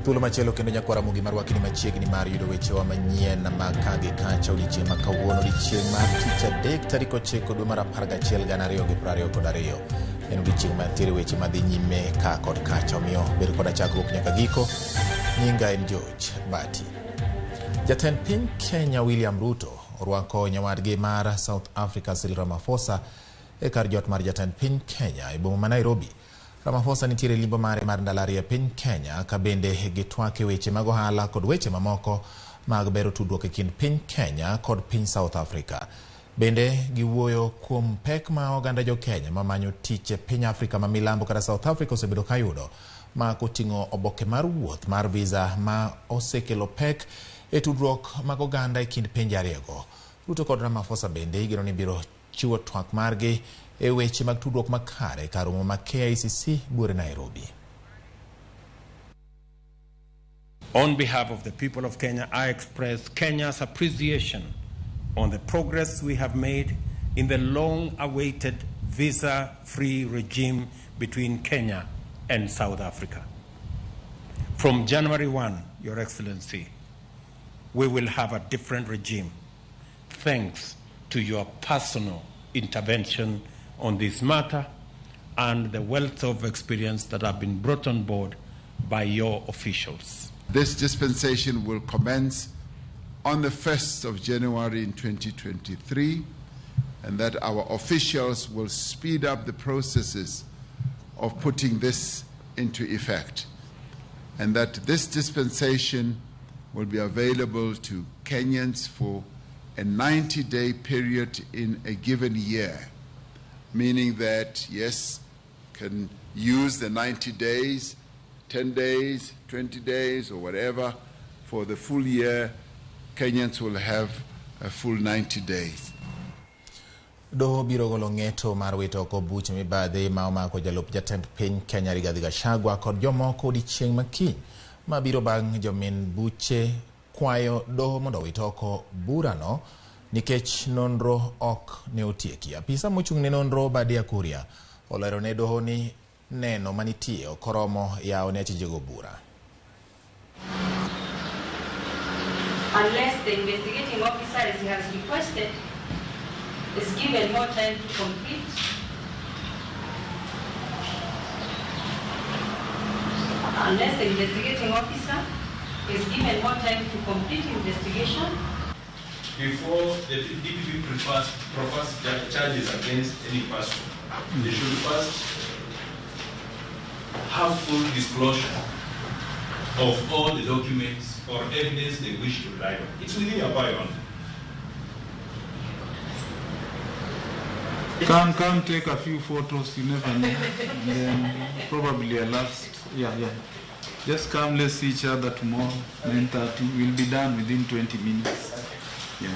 Thuolo machielo kendo nyakwara Ramogi marwakni machiegni mar yudo wechewa manyien ma ka gi kacha odiechieng' ma kawuono, odiechieng' mar tich adek tarik 9 dwe mar 11 2022. En odiechieng' mantiere weche madhi nyime ka kod kacha, omiyo bed koda chakruok nyaka giko. Nyinga en George Bati. Jatend piny Kenya William Ruto orwako nyawadgi mar South Africa Cyril Ramaphosa e kar jot mar jatend piny Kenya e boma ma Nairobi. Ramaphosa nitiere limbo mare mar ndalo ariyo e piny Kenya ka bende gitwak e weche mag ohala kod weche mamoko mag bero tudruok e kind piny Kenya kod piny South Africa. Bende giwuoyo kuom pek ma oganda jo Kenya mamanyo tich e piny Afrika ma milambo kata South Africa osebedo ka yudo ma koting'o oboke mar wuoth mar visa ma osekelo pek e tudruok mag oganda e kind pinje ariyogo. Ruto kod Ramaphosa bende igeno ni biro chiwo twak margi e weche mag tudruok makare kar romo ma KICC buore Nairobi. On behalf of the people of Kenya, I express Kenya's appreciation on the progress we have made in the long-awaited visa-free regime between Kenya and South Africa. From January 1, Your Excellency, we will have a different regime, thanks to your personal intervention on this matter and the wealth of experience that have been brought on board by your officials. This dispensation will commence on the 1st of January in 2023, and that our officials will speed up the processes of putting this into effect, and that this dispensation will be available to Kenyans for a 90-day period in a given year, meaning that, yes, can use the 90 days, 10 days, 20 days, or whatever, for the full year. Kenyans will have a full 90 days. Doho biro golo ng'eto mar wito oko buch mibadhi ma omako jalup jatend piny Kenya Rigathi Gachagua kod jomoko odiechieng' ma kiny ma biro bang' jomin buche kwayo doho mondo owit oko burano nikech nonro ok ne otieki. Apisa mochung' ne nonro Obadia Kuria olero ne doho ni neno manitie ok oromo yawo ne achijego bura. Unless the investigating officer, as he has requested, is given more time to complete Unless the investigating officer is given more time to complete investigation. Before the DPP prefers charges against any person, they should first have full disclosure of all the documents or evidence they wish to rely on. It's within your power. Come take a few photos, you never know. And then probably a last, yeah. Just come, let's see each other tomorrow, 9:30. We'll be done within 20 minutes. Yeah.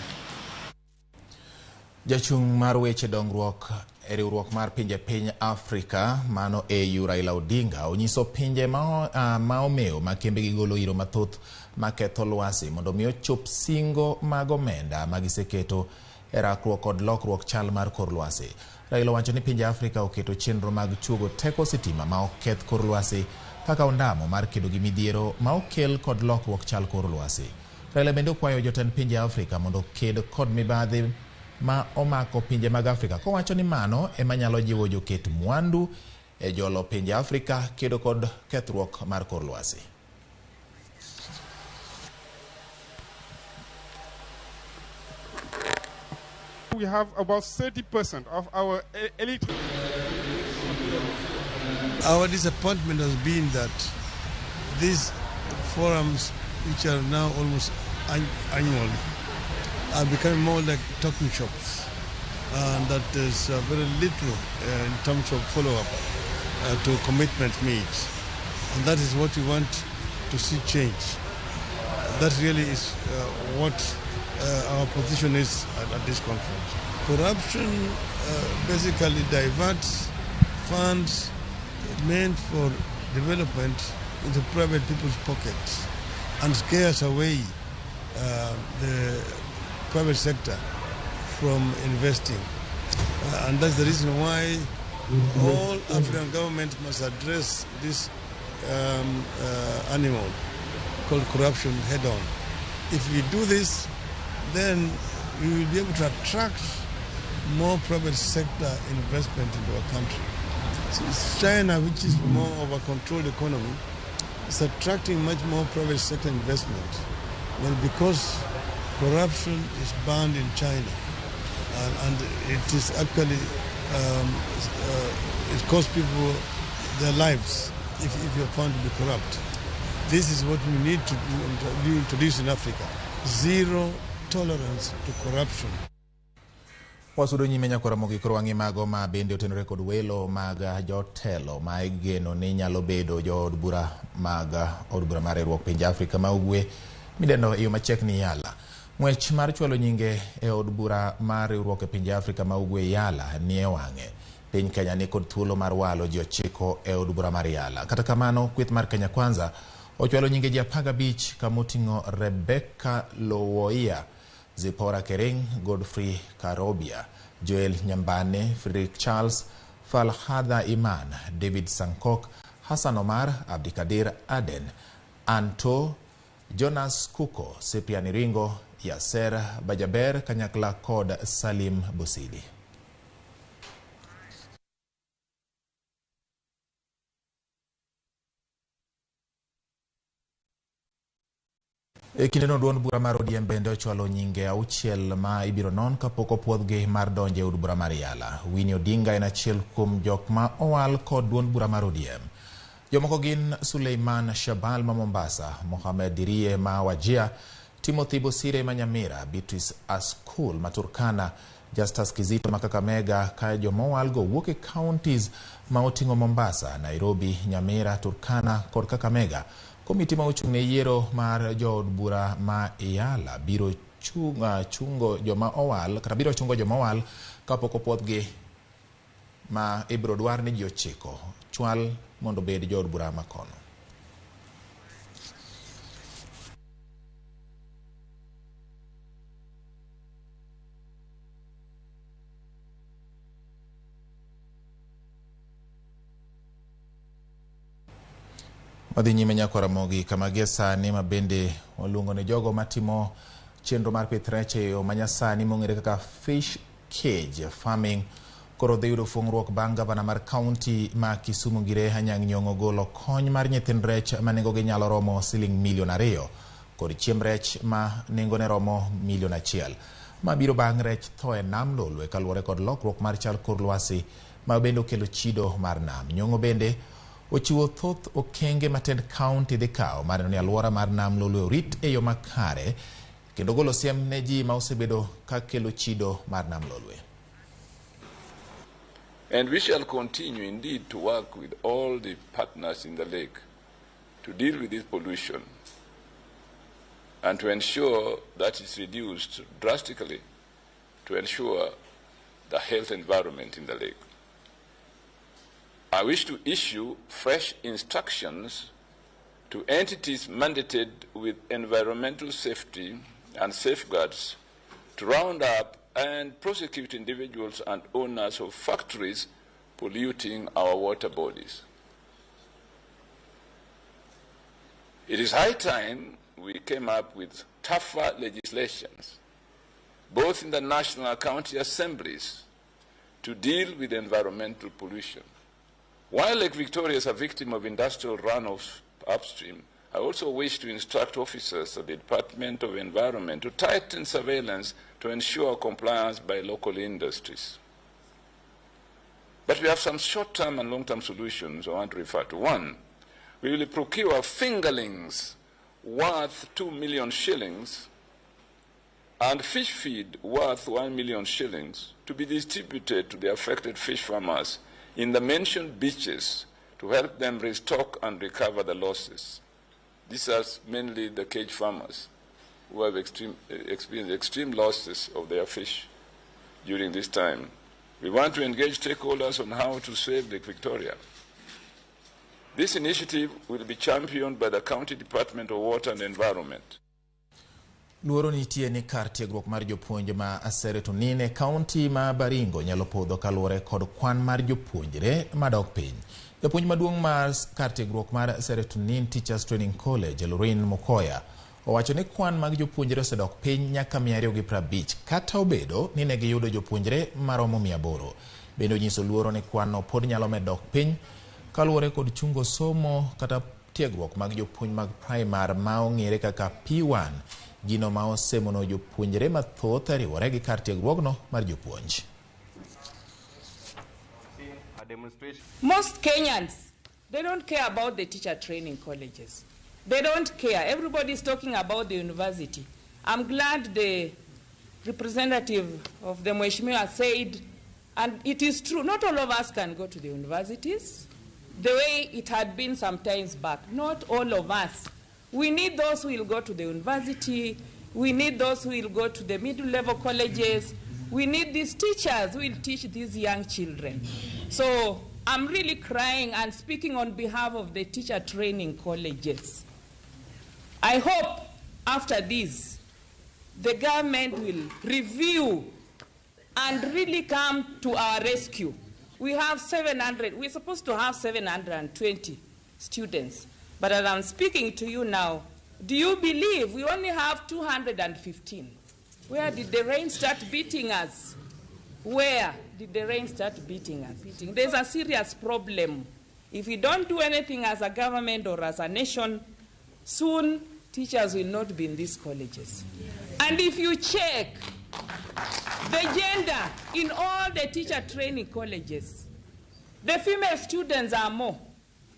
Jachung' mar weche dongruok e riwruok mar pinje piny Afrika mano AU Raila Odinga onyiso pinje ma omewo ma kembe gigolo iro mathoth maketho lwasi mondo mi ochop singo mag omenda ma giseketo e rakruok kod lokruok chal mar kor lwasi. Raila owacho ni pinje Afrika oketo chenro mag chuogo teko sitima ma ok keth kor lwasi kaka ondamo mar kedo gi midhiero ma okel kod lokruok chal kor lwasi. Raila bende okwayo jotend pinje Afrika mondo oked kod mibadhi ma omako pinje mag Afrika kowacho ni mano ema nyalo jiwo joket mwandu e jolo pinje Afrika kedo kod kethruok mar kor lwasi. We have about 30% of our electricity. Our disappointment has been that these forums, which are now almost annual, are becoming more like talking shops, and that there's very little in terms of follow-up to commitment made. And that is what we want to see change. That really is what our position is at this conference. Corruption basically diverts funds meant for development into private people's pockets and scares away the private sector from investing. And that's the reason why all African governments must address this animal. called corruption head on. If we do this, then we will be able to attract more private sector investment into our country. So it's China, which is more of a controlled economy, is attracting much more private sector investment. Well, because corruption is banned in China, and it is actually, it costs people their lives if you're found to be corrupt. This is what we need to do, introduce in Africa. Zero tolerance to corruption. Wasudo nyime nyaka Ramogi koro wang'i mago ma bende otenore kod welo mag jotelo ma igeno ni nyalo bedo jood bura mag od bura mar riwruok pinje Afrika ma ugwe midendo e yo machiek ni Yala. Ng'wech mar chwalo nyinge e od bura mar riwruok e pinje Afrika ma ugwe Yala ni e wang'e. Piny Kenya ni kod thuolo mar walo ji 9 e od bura mar Yala. Kata kamano, kweth mar Kenya Kwanza ochwalo nyinge ji 15 kamoting'o Rebecca Lowoia, Zipporah Kering, Godfrey Karobia, Joel Nyambane, Frederick Charles, Falhadha Iman, David Sankok, Hassan Omar, Abdikadir Aden, Anto, Jonas Kuko, Cyprian Iringo, Yasser Bajaber, kanyakla kod Salim Busidi. E kindeno duond bura mar ODM bende ochwalo nyinge 6 ma ibiro non kapok opuodhgi mar donjo e od bura mar Yala. Winnie Odinga en achiel kuom jok ma owal kod duond bura mar ODM. Jomoko gin Suleiman Shabal ma Mombasa, Mohamed Dirie ma Wajir, Timothy Bosire ma Nyamira, Beatrice Askul ma Turkana, Justus Kizito ma Kakamega, ka jomowalgo wuok e counties ma oting'o Mombasa, Nairobi, Nyamira, Turkana kod Kakamega. Komiti ma ochung' ne yiero mar jood bura ma Yala biro chungo joma owal kata biro chungo joma owal kapok opuodhgi ma ibiro dwar ni ji 9 chwal mondo obed jood bura makono. Wadhi nyime nyaka Ramogi kama gie sani ma bende waluongo ni jogo matimo chenro mar pith rech e yo manyasani mong'ere kaka fish cage farming koro dhi yudo fuong'ruok bang' gavana mar kaunti ma Kisumu Ngire Anyang' Nyong'o golo kony mar nyithind rech ma nengogi nyalo romo siling milion 2 kod chiemb rech ma nengone romo milion 1 ma biro bang' rech tho e nam Lolwe kaluwore kod lokruok mar chal kor lwasi ma bende okelo chido mar nam. Nyong'o bende ochiwo thoth okenge ma tend kaunti dhi kawo mar neno ni alwora mar nam Lolwe orit e yo makare kendo golo siem ne ji ma osebedo ka kelo chido mar nam Lolwe. And we shall continue indeed to work with all the partners in the lake to deal with this pollution and to ensure that it's reduced drastically to ensure the health environment in the lake. I wish to issue fresh instructions to entities mandated with environmental safety and safeguards to round up and prosecute individuals and owners of factories polluting our water bodies. It is high time we came up with tougher legislations, both in the national and county assemblies, to deal with environmental pollution. While Lake Victoria is a victim of industrial runoff upstream, I also wish to instruct officers of the Department of Environment to tighten surveillance to ensure compliance by local industries. But we have some short-term and long-term solutions I want to refer to. One, we will procure fingerlings worth 2 million shillings and fish feed worth 1 million shillings to be distributed to the affected fish farmers in the mentioned beaches to help them restock and recover the losses. These are mainly the cage farmers who have experienced extreme losses of their fish during this time. We want to engage stakeholders on how to save Lake Victoria. This initiative will be championed by the County Department of Water and Environment. Luoro nitie ni kar tiegruok mar jopuonj ma Asere Tunin e kaunti ma Baringo nyalo podho kaluwore kod kwan mar jopuonjre madok piny. Japuonj maduong' mar kar tiegruok mar Seretunin Teachers Training College, Lorraine Mukoya, owacho ni kwan mag jopuonjre osedok piny nyaka 250 kata obedo ni ne giyudo jopuonjre maromo 800. Bende onyiso luoro ni kwan no pod nyalo medo dok piny kaluwore kod chungo somo kata tiegruok mag jopuonj mag primar ma ong'ere kaka P1, gino ma osemono jopuonjre mathoth riwore gi kar tiegruogno mar jopuonj. Most Kenyans, they don't care about the teacher training colleges. They don't care. Everybody's talking about the university. I'm glad the representative of the Mheshimiwa said, and it is true, not all of us can go to the universities the way it had been sometimes back. Not all of us. We need those who will go to the university. We need those who will go to the middle level colleges. We need these teachers who will teach these young children. So I'm really crying and speaking on behalf of the teacher training colleges. I hope after this, the government will review and really come to our rescue. We have 700, we're supposed to have 720 students. But as I'm speaking to you now, do you believe we only have 215? Where did the rain start beating us? Where did the rain start beating us? There's a serious problem. If we don't do anything as a government or as a nation, soon teachers will not be in these colleges. And if you check the gender in all the teacher training colleges, the female students are more.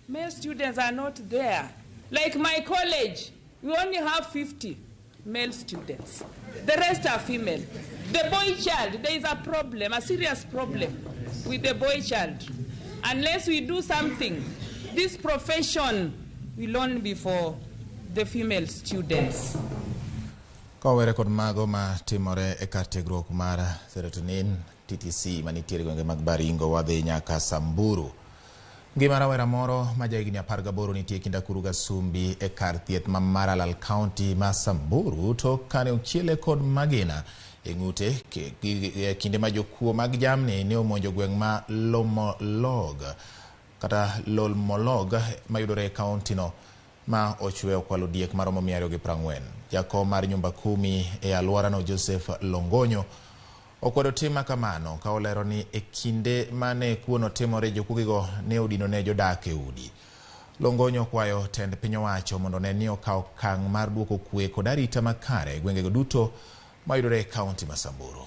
Male students are not there. Like my college, we only have 50 male students. The rest are female. The boy child, there is a problem, a serious problem with the boy child. Unless we do something, this profession will only be for the female students. Kowere kod mago ma timore e kar tiegruok mar Serotonin TTC manitiere gwenge mag Baringo, wadhi nyaka Samburu. Ngima rawera moro ma jahigni 18 nitie kind Akuru Gasumbi e kar thieth ma Maralal County ma Samburu to kane ochiele kod magina e ng'ute kinde ma jokuo mag jamni ne omonjo gweng' ma Lomolog kata Lolmolog mayudore e kaunti no ma ochwe okwalo diek maromo 240. Jakom mar nyumba kumi e alworano Joseph Longonyo okwedo tim makamano ka olero ni e kinde mane kuono timore jokuogigo ne odino ne jodak e udi. Longonyo okwayo tend piny owacho mondo ne ni okaw okang' mar duoko kwe kod arita makare e gwengego duto mayudore e kaunti ma Samburu.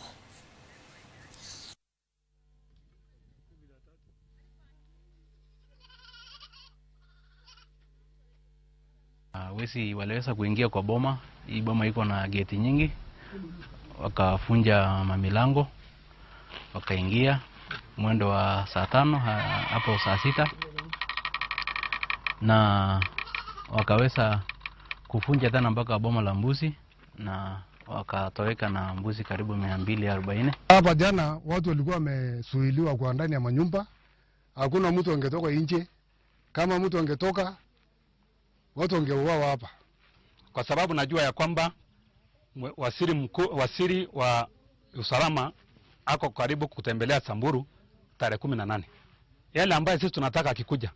Wezi waliweza kuingia kwa boma. Hii boma iko na geti nyingi, wakafunja mamilango, wakaingia mwendo wa saa 5 hapo saa 6, na wakaweza kufunja tena mpaka boma la mbuzi na wakatoweka na mbuzi karibu 240. Hapa jana watu walikuwa wamesuiliwa kwa ndani ya manyumba, hakuna mtu angetoka nje. Kama mtu angetoka watu wangeuawa hapa. Kwa sababu najua ya kwamba waziri wa usalama ako karibu kutembelea Samburu tarehe 18. Yale ambaye sisi tunataka akikuja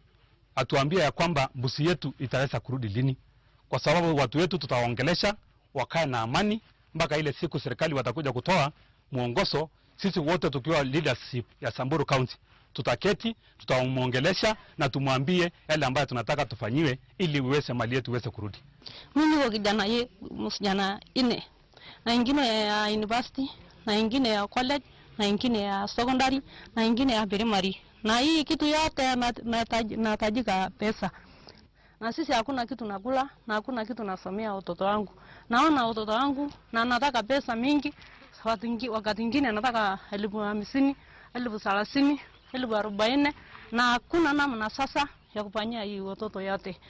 atuambie ya kwamba mbuzi yetu itaweza kurudi lini, kwa sababu watu wetu tutaongelesha wakae na amani mpaka ile siku serikali watakuja kutoa mwongozo. Sisi wote tukiwa leadership ya Samburu County tutaketi, tutamuongelesha na tumwambie yale ambayo tunataka tufanyiwe ili uweze mali yetu uweze kurudi. Mimi niko kijana msichana 4, na ingine ya university, na ingine ya college, na ingine ya secondary, na ingine ya primary. Na hii kitu yote natajika pesa. Na sisi hakuna kitu nakula na hakuna kitu nasomea watoto wangu. Naona watoto wangu na nataka pesa mingi. Wakati mwingine nataka 50,000, 30,000, 40,000, na hakuna namna sasa ya kufanyia hii watoto yote.